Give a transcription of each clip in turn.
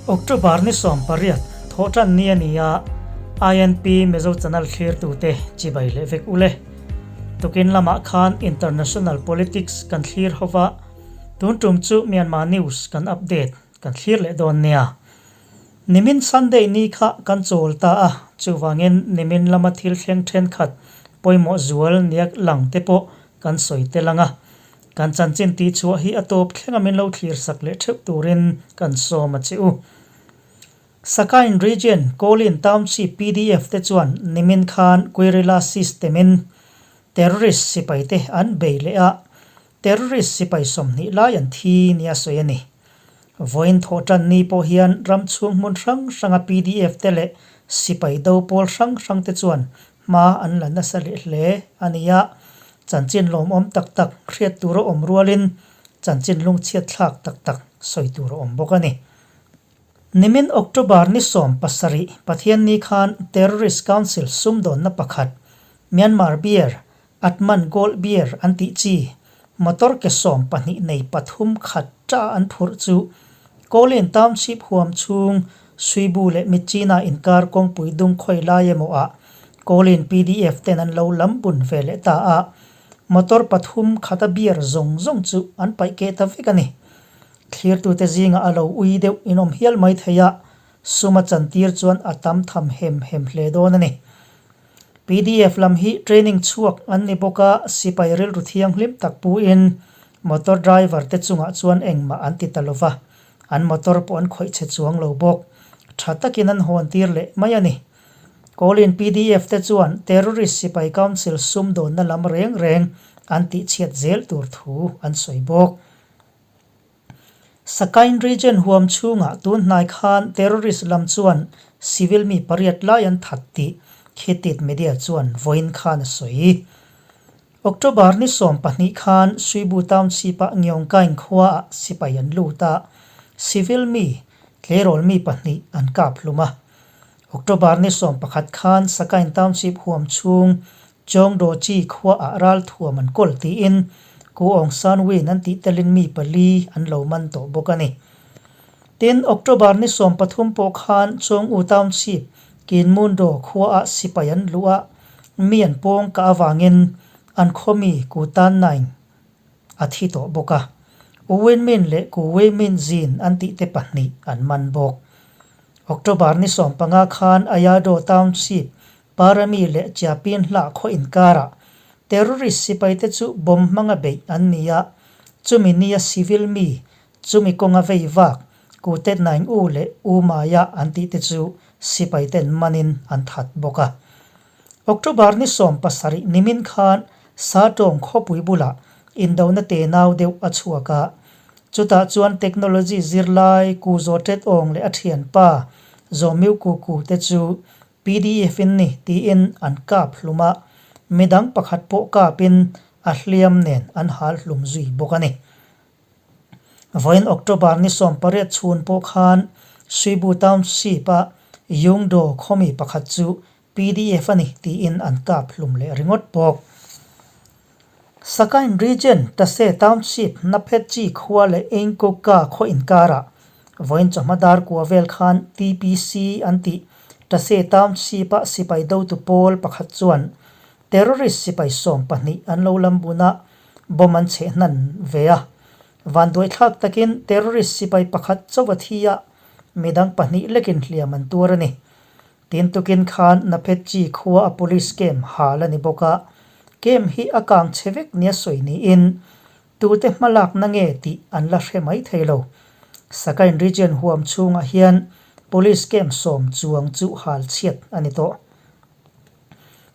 October ni 18, Thawhṭan ni a ni a, INP Mizo Channel thlirtute chibai leh vek ule. Tukin lamah khan International Politics kan thlir ho va, tun tum chu Myanmar News kan update kan thlir leh dawn nia. Nimin Sunday ni kha kan chawl ta a, chuvangin nimin lama thil thleng thenkhat pawimawh zual nia lang te pawh kan sawi tel ang a. Kan chanchin tih chhuah hi a tawp thlenga min lo thlir sak leh theuh turin kan sawm a che u. Sakain Region Kawlin Township pdf te chuan nimin khan Guerrilla System-in terrorist sipaite an bei leh a, Terrorist sipai 20 lai an thi nia sawi a ni. Vawiin thawh tan ni pawh hian ram chhung hmun hrang hranga pdf te leh sipai do pawl hrang hrang te chuan hma an la nasa leh hle a ni a, chanchin lawmawm tak tak hriat tur a awm rualin chanchin lungchhiat thlak tak tak sawi tur a awm bawk a ni. Nimin October ni 17 Pathianni khan Terrorist Council sumdawnna pakhat Myanmar Beer Atman Gold Beer an tih chi motor ke 12 nei pathum khat ta an phurh chu Kawlin Township huam chhung Suibu leh Myitkyina inkar kawngpui dung khawi lai emaw ah Kawlin pdf ten an lo lam bun ve leh ta a, motor pathum khata beer zawng zawng chu an paih keh ta vek a ni. Thlirtute zingah a lo ui deuh in awm hial mai thei a, sum a chantir chuan a tam tham hem hem hle dawn a ni. Pdf lam hi training chhuak an ni bawk a, sipai rilru thianghlim tak puin motor driver te chungah chuan engmah an ti ta lo va, an motor pawh an khawih che chuang lo bawk. Tha takin an hawn tir leh mai a ni. Kawlin pdf te chuan terrorist sipai council sumdawnna lam reng reng an tihchhiat zel tur thu an sawi bawk. Sakain region huam chhungah tun hnai khan terrorist lam chuan civil mi pariat lai an that tih Khitit media chuan vawiin khan a sawi. October ni 12 khan Suibu Township-ah Ngyongkaing khuaah sipai an lut a, civil mi tleirawl mi pahnih an kap hlum a. October ni 11 khan Sakain Township huam chhung Chawngdawchi khuaah ralthuam an kawl tiin Ku Aung San Win an tih telin mi pali an lo man tawh bawk a ni. Tin, October ni 13 pawh khan Chawng-U Township, Kinmundo khuaah sipai an luh a, mi an pawng kah avangin an khaw mi Ku Tan Naing a thi tawh bawk a. U Win Min leh Ku Wei Min Zin an tih te pahnih an man bawk. October ni 15 khan Ayado Township, Parami leh Chiapin hlah khaw inkarah terrorist sipaite chu bomb hmanga beih an ni a, chumi nia civil mi chumi kawnga vei vak Kutet Naing U leh U Maya an tihte chu sipaiten manin an that bawk a. October ni 17 nimin khan Satawng khawpui bulah indona tenau deuh a chhuak a, chutah chuan technology zirlai Ku Zaw Tet Awng leh a thianpa Zaw Miu Ku Ku te chu Pdf in ni tiin an kap hlum a, midang pakhat pawh kapin a hliam nen an hal hlum zui bawk a ni. Vawiin October ni 18 chhun pawh khan Suibu Township-a Yungdo khawmi pakhat chu pdf a ni tiin an kap hlum leh ringawt bawk. Sakain Region, Tase Township, Naphetchi khua leh Eingkukka khaw inkarah vawiin chawhma dar kua vel khan TPC an tih Tase Township-a sipai dotu pawl pakhat chuan terrorist sipai 12 an lo lam bun a, bomb an cheh hnan ve a. Vanduaithlak takin terrorist sipai pakhat chauh a thi a, midang pahnih lekin hliam an tuar a ni. Tin tukin khan Naphetchi khua a police camp hal a ni bawk a, camp hi a kang chhe vek nia sawi niin tute hmalakna nge tih an la hre mai thei lo. Sakain region huam chhungah hian police camp 10 chuang chu hal chhiat a ni tawh.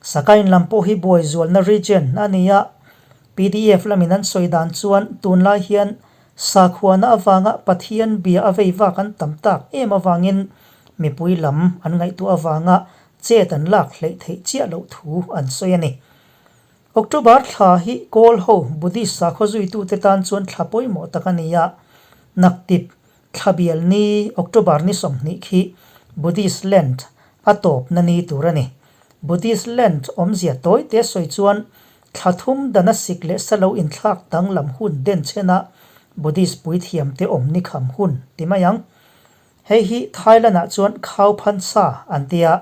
Sakain lam pawh hi buai zualna region a ni a, pdf lamin an sawi dan chuan tunlai hian Sakhuana avanga Pathian bia a vei vak an tam tak em avangin mipui lam an ngaihtuah avanga chet an lak hleih theih chiah loh thu an sawi a ni. October thla hi Kawl ho Buddhist sakhaw zuitute tan chuan thla pawimawh tak a ni a, naktip thla bial ni October ni 20 khi Buddhist Lent a tawpna ni tur a ni. Buddhist Lent awmzia tawi te sawi chuan Thla thum dana sik leh sa lo inthlak danglam hun den chhena Buddhist puithiamte awm ni kham hun ti mai ang. Hei hi Thailand-ah chuan Khao Phan Sa an ti a,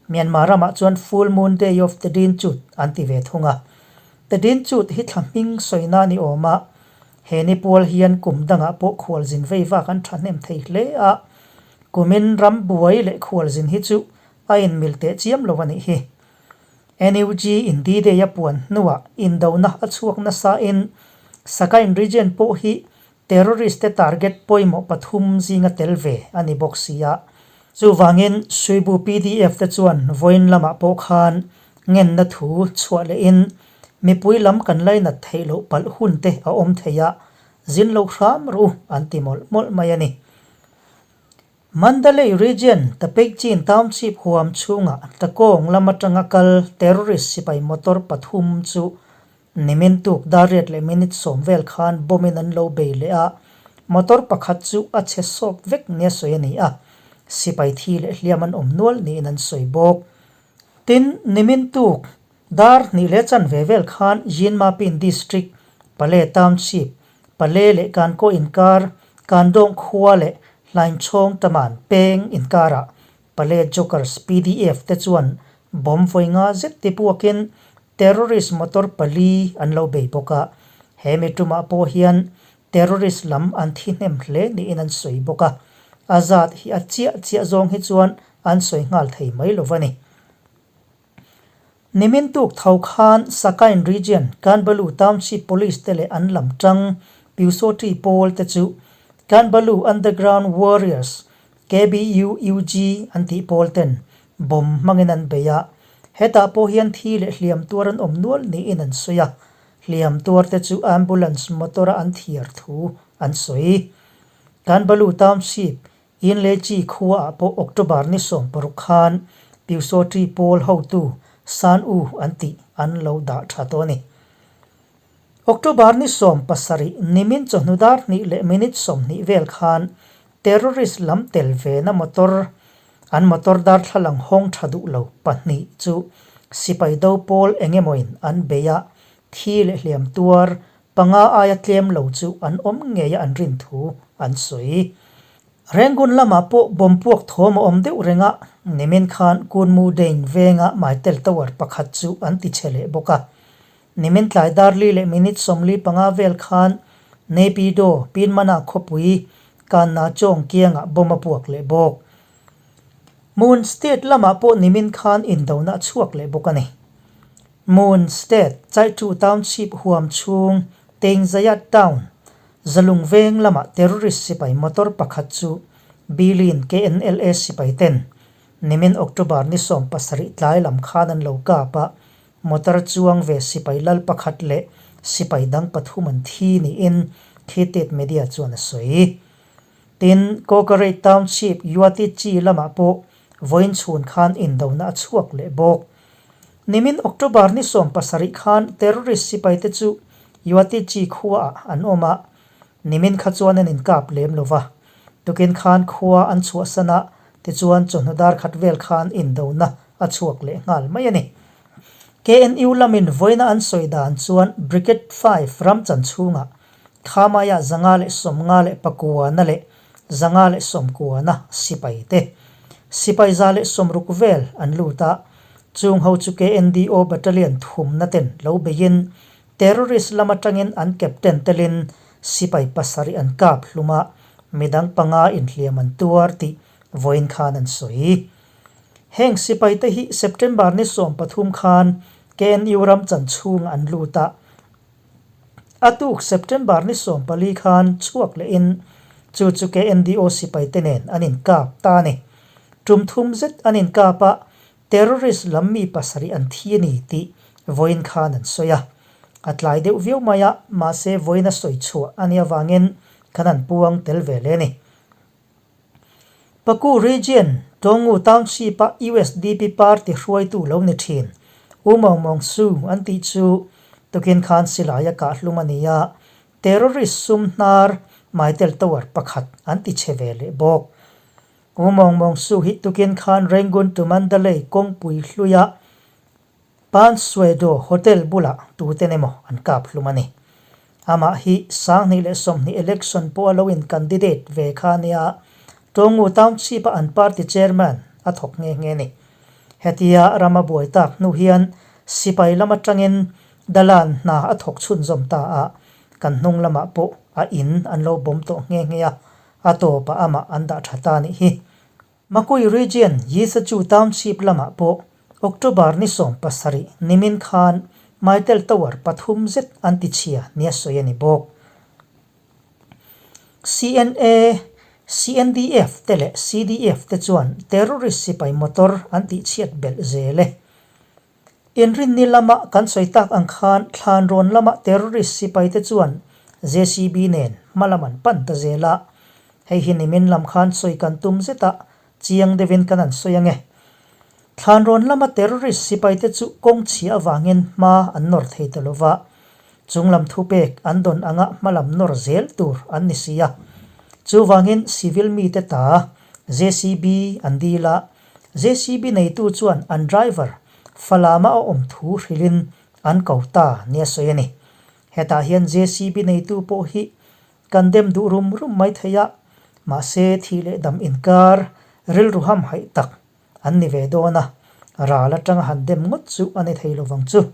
Myanmar ramah chuan Full Moon Day of Tadin Cut an ti ve thung a. Tadin Cut hi thla hming sawina ni awm a, he ni pual hian kum dangah pawh khualzin vei vak an thahnem thei hle a, kumin ram buai leh khualzin hi chu a inmil teh chiam lo a nih hi. NUG in D-Day a puan hnuah indona a chhuak nasain Sakain region pawh hi Terrorist te target pawimawh pathum zinga tel ve a ni bawk si a. Chuvangin Suibu pdf te chuan vawiin lamah pawh khan ngenna thu chhuah lehin mipui lam kan lainat theih loh palh hun te a awm thei a, zin lo hram rawh u an ti mawlh mawlh mai a ni. Mandalay Region, Tapeikchin Township huam chhungah Takawng lam atanga kal terrorist sipai motor pathum chu Nimin tuk dariat leh minute sawm vel khan bomb in an lo bei leh a, motor pakhat chu a chhe sawp vek nia sawi a ni a, sipai thi leh hliam an awm nual niin an sawi bawk. Tin, nimin tuk dar hnih leh chanve vel khan Yinmapin District, Pale Township, Pale leh Kankaw inkar, Kandawng khua leh Hlainchhawng Taman peng inkarah Pale Jokers pdf te chuan bomb vawi nga zet ti puakin terrorist motor pali an lo bei bawk a, he mi tumah pawh hian terrorist lam an thi hnem hle niin an sawi bawk a, a zat hi a chiah chiah zawng hi chuan an sawi nghal thei mai lo va ni. Nimin tuk tho khan Sakain Region, Kanbalu Township Police te leh an lam tang Pyusawṭi pawl te chu Kanbalu Underground Warriors, KBUUG, an tih pawl ten bomb hmangin an bei a, hetah pawh hian thi leh hliam tuar an awm nual niin an sawi a, hliam tuar te chu ambulance motor a an thiar thu an sawi. Kanbalu Township Inlechi khuaah pawh October ni 16 khan Pyusawṭi pawl hotu San U an tih an lo dah tha tawh a ni. October ni 17 nimin chawhnu dar hnih leh minute 20 vel khan terrorist lam tel vena motor an motor darthlalang hawng tha duh lo pahnih chu sipai do pawl eng emawin an bei a, thi leh hliam tuar Panga aia tlem lo chu an awm ngei a an rin thu an sawi. Rangoon lamah pawh bomb puak thawm a awm deuh reng a, nimin khan Kunmu Dain venga Mytel Tower pakhat chu an ti chhe leh bawk a. Nimin tlai darli leh minute 45 vel khan Naypyidaw, Pinmana khawpui, Kanna Chawng kiangah bomb a puak leh bawk. Moon State lamah pawh nimin khan indona a chhuak leh bawk a ni. Moon State, Chaitu Township huam chhung Tengzayat Town, Zalung veng lamah terrorist sipai motor pakhat chu Bilin KNLA sipai ten nimin October ni 17 tlai lam khan an lo kap a, motor chuang ve sipai lal pakhat leh sipai dang pathum an thi niin Khitit Media chuan a sawi. Tin, Kawkareit Township Yuati Chi lamah pawh vawiin chhun khan indona a chhuak leh bawk. Nimin October ni 17 khan terrorist sipaite chu Yuatichi khuaah an awm a, nimin kha chuan an inkap lem lo va. Tukin khan khua an chhuahsan a, tichuan chawhnu dar khat vel khan indona a chhuak leh nghal mai a ni. KNU lamin vawiina an sawi dan chuan Brigade Five ram chan chhungah Khamaiah 159 na leh 190 na sipaite sipai 160 vel an lut a, chung ho chu KNDO Battalion thumna ten lo beiin terrorist lam atangin an captain telin sipai pasarih an kap hlum a, midang panga inhliam an tuar tih vawiin khan an sawi. Heng sipaite hi September ni 13 khan KNU ram chan chhungah an lut a, A tuk September ni 14 khan chhuak lehin chu chu KNDO sipaite nen an inkap ta a ni. Tum thum zet an inkap a, terrorist lam mi pasarih an thi a ni tih vawiin khan an sawi a. A tlai deuh viau mai a, mahse vawiin a sawi chhuah a nih avangin kan han puang tel ve leh a ni. Paku Region, Tawngu Township-a usdp party hruaitu lo ni thin, U Maung Maung Su an tih chu tukin khan silai a kah hlum a ni a, terrorist sum hnar Mytel Tower pakhat an ti chhe ve leh bawk. U Maung Maung Su hi tukin khan Rangoon to Mandalay kawngpui hluia Pan Suedo Hotel bulah tuten emaw an kap hlum a ni. Amah hi 2020 election pawh a lo in candidate ve kha nia. Tawngu Township-a an party chairman a thawk nghe nghe a ni. Hetia ram a buai tak hnu hian sipai lam atangin Dalan hna a thawk chhunzawm ta a, kan hnung lamah pawh a in an lo bawm tawh nghe nghe a, a tawpah amah an dah tha ta nih hi. Makui Region Yisachu Township lamah pawh October ni 17 nimin khan Mytel Tower pathum zet an tichhia nia sawi a ni bawk. CNA, CNDF te leh CDF te chuan terrorist sipai motor an tihchhiat belh zel e. Inrinni lama kan sawi tak ang khan Thlanrawn lama terrorist sipaite chuan JCB nen hma lam an pan ta zel a. Hei hi nimin lam khan sawi kan tum zet a, chiang deuhin kan han sawi ange. Thlanrawn lama terrorist sipaite chu kawng chhia avangin hma an nawr thei ta lova, chunglam thupek an dawn anga hma lam nawr zel tur an ni si a. Chuvangin civil mite ta JCB an dil a, JCB neitu chuan an driver Falama a awm thu hrilhin an ko ta nia sawi a ni. Hetah hian JCB neitu pawh hi kan dem duh rum rum mai thei a, mahse thih leh dam inkar rilru hamhaih tak an ni ve dawn a, ral atanga han dem ngawt chu a ni thei lovang chu.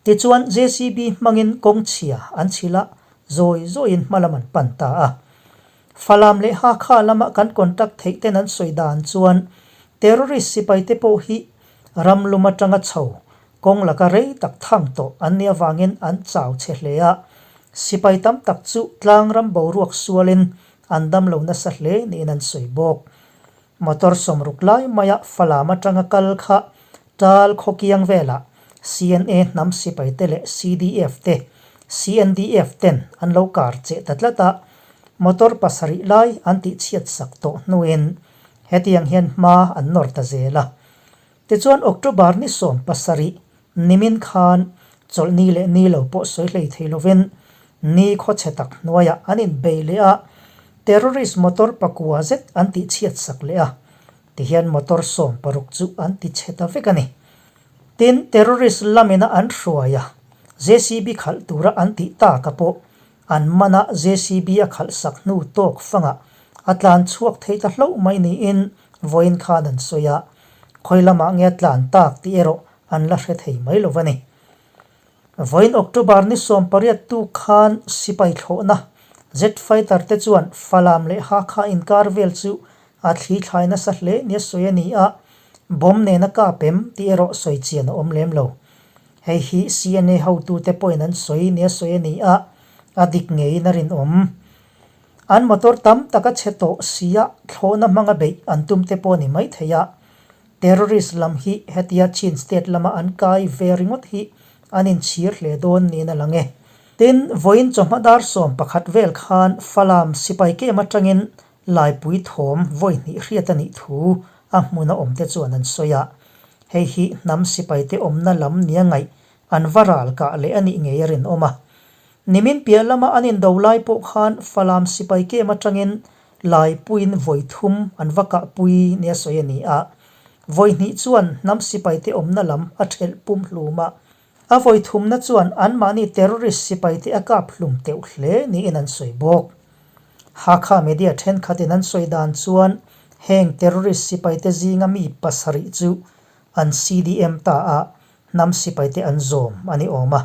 Tichuan JCB hmangin kawng chhia an chhilh a, zawi zawiin hma lam an pan ta a. Falam leh Hakha lama kan contact theih ten an sawi dan chuan terrorist sipai te pawh hi ram lum atanga chho kawng laka rei tak thang tawh an nih avangin an chau chhe hle a, sipai tam tak chu tlang ram boruak sualin an dam lo nasa hle niin an sawi bawk. Motor sawmruk lai maia Falam atanga kal kha Tal khawkiang velah CNA hnam sipaite leh CDF te, CNDF ten an lo kar cheh ta tlat a, motor pasarih lai an tihchhiat sak tawh hnuin hetiang hian hma an nawr ta zel a. Tichuan October ni 17 nimin khan chawlhni leh ni lo pawh sawi hlei thei lovin ni khawchhe tak hnuaiah an inbei leh a, terrorist motor pakua zet an tihchhiat sak leh a. Tihian motor 16 chu an ti chhe ta vek a ni. Tin, terrorist lamina an hruai a, JCB khalh tura an tih taka pawh an mana JCB a khalh sak hnu tawk fangah a tlan chhuak thei ta hlauh mai niin vawiin khan an sawi a, khawi lamah nge a tlan tak tih erawh an la hre thei mai lo va ni. Vawiin October ni 18 tuk khan sipai thlawhna Jet fighter te chuan Falam leh Hakha inkar vel chu a thli thlai nasa hle nia sawi a ni a, bomb nena kap em tih erawh sawi chian a awm lem lo. Hei hi CNA hotute pawhin an sawi nia sawi a ni a, a dik ngeiin a rinawm. An motor tam tak a chhe tawh sia thlawhna hmanga beih an tum te pawh a ni maithei a, Terrorist lam hi hetia Chin state lama an kai ve ringawt hi an inchhir hle dawn niin a lang e. Tin, vawiin chawhma dar 11 vel khan Falam sipai kem atangin Laipui thawm vawi hnih hriat a nih thu a hmuna awmte chuan an sawi a. Hei hi hnam sipaite awmna lam nia ngaih an va ral kah leh a nih ngei a rinawm a. Nimin piah lama an indo lai pawh khan Falam sipai kem atangin Laipuiin vawi thum an va kahpui nia sawi a ni a. Vawi hnih chuan hnam sipaite awmna lam a thelh pum hlum a. A vawi thumna chuan anmahni terrorist sipaite a kap hlum teuh hle niin an sawi bawk. Hakha media thenkhatin an sawi dan chuan heng terrorist sipaite zinga mi pasarih chu an CDM ta a, hnam sipaite an zawm a ni awm a.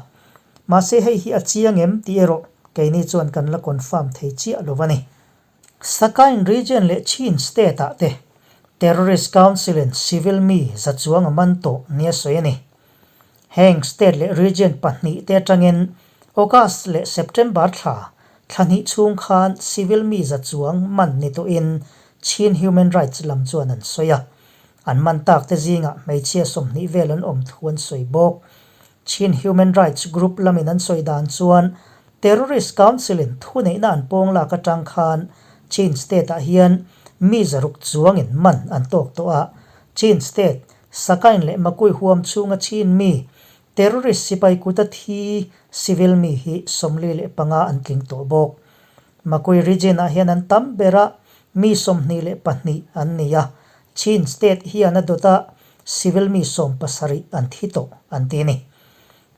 Mahse hei hi a chiang em tih erawh keini chuan kan la confirm thei chiah lo a ni. Sakain region leh Chin state ah te Terrorist Council in civil mi za chuang a man tawh nia sawi a ni. Heng state leh region pahnih te atangin August leh September thla thla hnih chhung khan civil mi za chuang man ni tawhin Chin Human Rights lam chuan an sawi a. An man tak te zingah hmeichhia 20 vel an awm thu an sawi bawk. Chin Human Rights Group lamin an sawi dan chuan Terrorist Council in thuneihna an pawng lak atang khan Chin State ah hian mi zaruk chuangin man an tawk tawh a. Chin State, Sakain leh Makui huam chhunga Chin mi terrorist sipai kuta thi civil mi hi 45 an tling tawh bawk. Makui region ah hian an tam ber a, mi 22 an ni a, Chin state hian a dawt a, civil mi 17 an thi tawh an ti a ni.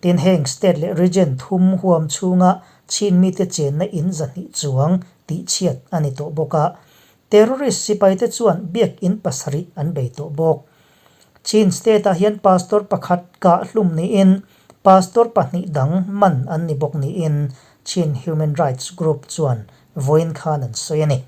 Tin heng state leh region thum huam chhunga Chin mite chenna in 200 chuang tihchhiat a ni tawh bawk a. Terrorist sipaite chuan biakinn pasarih an bei tawh bawk. Chin state-ah hian pastor pakhat kah hlum niin pastor pahnih dang man an ni bawk niin Chin Human Rights Group chuan vawiin khan an sawi a ni.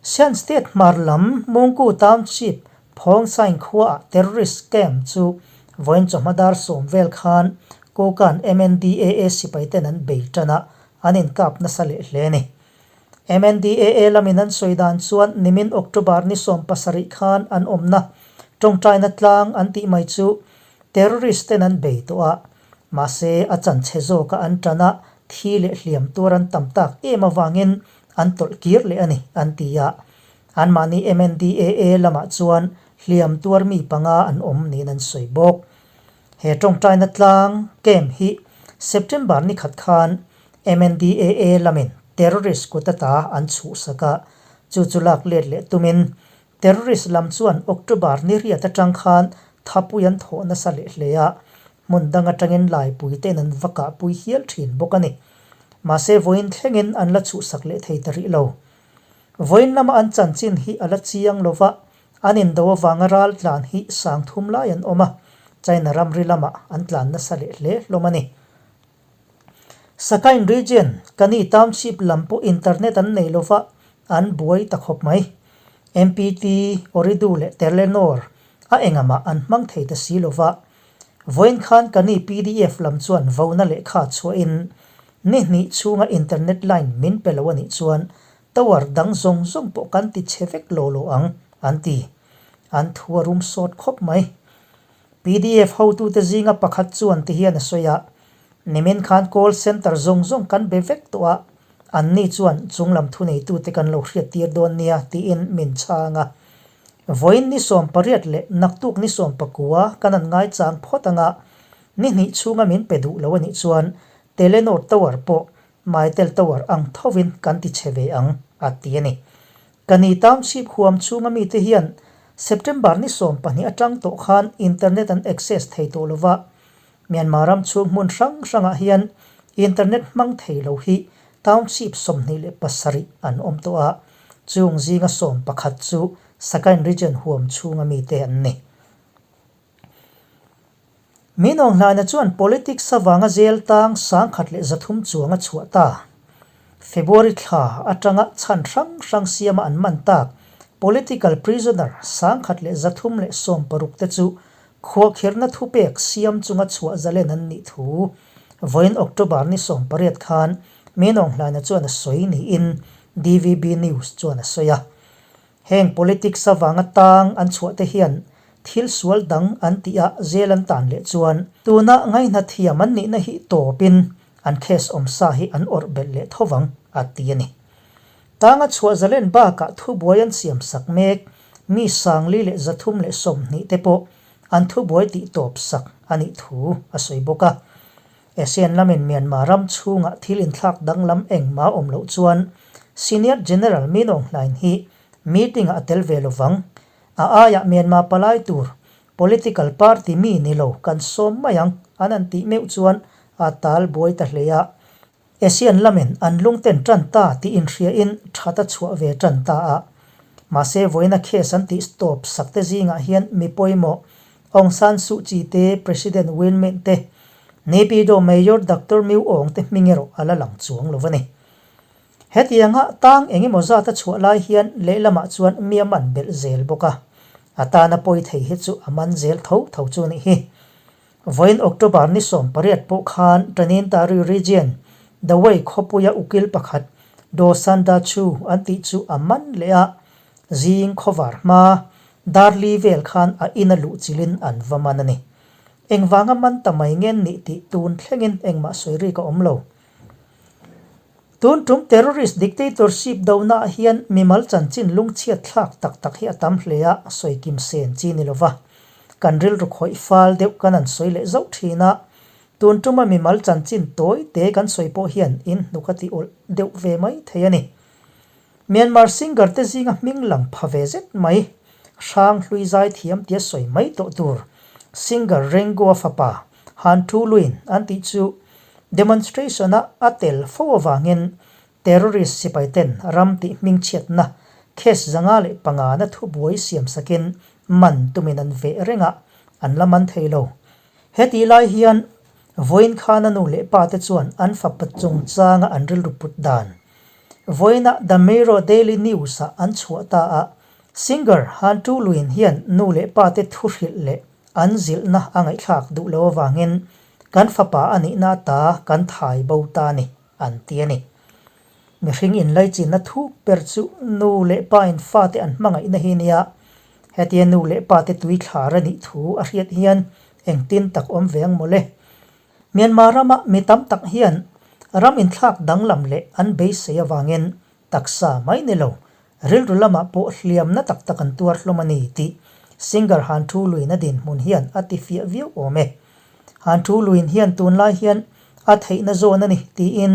Shan state hmar lam Mungku Township Phawngsain khuaah terrorist camp chu vawiin chawhma dar sawm vel khan Kokan MNDAA sipaiten an bei tan a, an inkap nasa leh hle a ni. MNDAA lamin an sawi dan chuan nimin October ni 70 khan an awmna tawngtaina tlang an tih mai chu terrorist ten an bei tawh a, mahse a chanchhe zawka an tan a, thi leh hliam tuar an tam tak em avangin an tawlh kir leh a ni an ti a. Anmahni MNDAA lamah chuan hliam tuar mi panga an awm niin an sawi bawk. He tawngtaina tlang camp hi September ni khat khan MNDAA lamin terrorist kut ata an chhuhsak a, chu chu lak let leh tumin terrorist lam chuan October ni riat atang khan thapui an thawh nasa leh hle a, hmun dang atangin laipui te'n an va kahpui hial thin bawk a ni. Mahse vawiin thlengin an la chhuhsak leh thei ta rih lo. Vawiin lama an chanchin hi a la chiang lo va, an indo avanga ral tlan hi sang thum lai an awm a, China ramri lamah an tlan nasa leh hle hlawm a ni. Sakain Region, Kani Township lam pawh internet an nei lova, an buai ta khawp mai. MPT, Ooredoo leh Telenor a engahmah an hmang thei ta si lova. Vawiin khan Kani pdf lam chuan vona lehkha chhuahin ni hnih chhunga internet line min pe lo a nih chuan tower dang zawng zawng pawh kan ti chhe vek lo lo ang, an ti. An thu a rum sawt khawp mai. Pdf hotute zinga pakhat chuan ti hian a sawi a, Nimin khan call centre zawng zawng kan be vek tawh a, anni chuan chunglam thuneitute kan lo hriattir dawn nia tiin min chhang a. Vawiin ni 18 leh naktuk ni 19 kan an ngaichang phawt anga ni hnih chhunga min pe duh lo a nih chuan Telenor Tower pawh Mytel Tower ang thovin kan ti chhe ve ang, a ti a ni. Kani Township huam chhunga mite hian September ni 12 atang tawh khan internet an access thei tawh lova, Myanmar ram chhung hmun hrang hrangah hian internet hmang thei lo hi township 27 an awm tawh a, chung zinga 11 chu Sagaing Region huam chhunga mite an ni. Min Aung Hlaina chuan politics avanga jail tang 1300 chuang a chhuah ta. February thla atanga chhan hrang hrang siama an man tak political prisoner 1360 te chu khuahkhirhna thupek siam chunga chhuah zalen an nih thu vawiin October ni 18 khan Min Aung Hlaina chuan a sawi niin DVB News chuan a sawi a. Heng politics avanga tang an chhuah te hian thil sual dang an tih a zel an tan leh chuan tuna ngaihna thiam an nihna hi tawpin an case awm sa hi an awrh belh leh tho vang, a ti a ni. Tanga chhuah zalen bakah thubuai an siam sak mek mi 320 te pawh an thubuai tih tawp sak a nih thu a sawi bawk a. ASEAN lamin Myanmar ram chhungah thil inthlak danglam engmah awm loh chuan Senior General Min Aung Hlaing hi meeting-ah a tel ve lovang. A aiah Myanmar palai tur political party mi ni lo kan sawm mai ang an han tih meuh chuan a tal buai ta hle a. ASEAN lamin an lungten tan ta tih inhriain that a chhuah ve tan ta a. Mahse vawiina case an tih stop sak te zingah hian mi pawimawh Aung San Suu Kyi te, President Win Myint te, Naypyidaw Mayor Doctor Myu Aung te hming erawh a la lang chuang lo a ni. Hetianga tang eng emaw zat a chhuah lai hian lehlamah chuan mi a man belh zel bawk a, a tana pawi thei hi chu a man zel tho tho chu nih hi. Vawiin October ni 18 pawh khan Tanintari Region, Dawei khawpuia ukil pakhat Daw San Da Chu an tih chu a man leh a, zing khawvar hma Darli vel khan a ina luh chilhin an va man a ni. Engvanga man ta mai ngen nih tih tun thlengin engmah sawi rik a awm lo. Tun tum terrorist dictatorship donaah hian mimal chanchin lungchhiat thlak tak tak hi a tam hle a, sawi kim sen chi ni lova. Kan rilru khawih fal deuh kan han sawi leh zauh thin a, tun tuma mimal chanchin tawi te kan sawi pawh hian in hnuk a ti awlh deuh ve mai thei a ni. Myanmar singer te zinga hming lang pha ve zet mai, hrang hlui zai thiam tia sawi mai tawh tur singer Rengo-a fapa Han Thu Luin an tih chu demonstration-a a tel fo avangin Terrorist sipaiten ram tih hmingchhiatna case 505 na thubuai siam sakin man tumin an veh reng a, an la man thei lo. Hetih lai hian vawiin khana nu leh pa te chuan an fapa chungchanga an rilru put dan vawiinah The Mirror Daily News-ah an chhuah ta a, singer Han Tu Luin hian nu leh pa te thu hrilh leh an zilhna a ngaihthlak duh lo avangin kan fapa a nihna ta kan thai bo ta a ni. an ti a ni. Mihring inlaichinna thuk ber chu nu leh pa in fate an hmangaihna hi nia, hetia nu leh pa te tui thlar a nih thu a hriat hian engtin tak awm ve ang mawle. Myanmar rama mi tam tak hian ram inthlak danglam leh an beisei avangin taksa mai ni lo, rilru lamah pawh hliamna tak tak an tuar hlawm a ni tih singer Han Thu Luina dinhmun hian a ti fiah viau awm e. Han Thu Luin hian tunlai hian a theihna zawn a ni tiin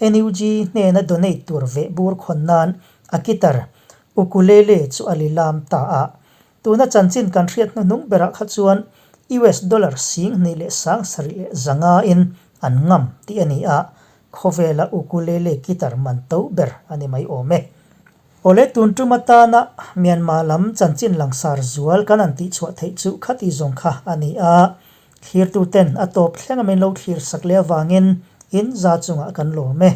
NUG hnena donate tur veh bur khawn nan a guitar, ukulele chu a lilam ta a. Tuna chanchin kan hriat hnuhnung berah kha chuan US dollar 27,500 in an ngam tih a ni a, khawvela ukulele guitar man to ber a ni mai awm e. Awle tun tum atana Myanmar lam chanchin langsar zual kan han tihchhuah theih chu khati zawng kha a ni a, thlirtu ten a tawp thleng a min lo thlir sak leh avangin in za chungah kan lawm e.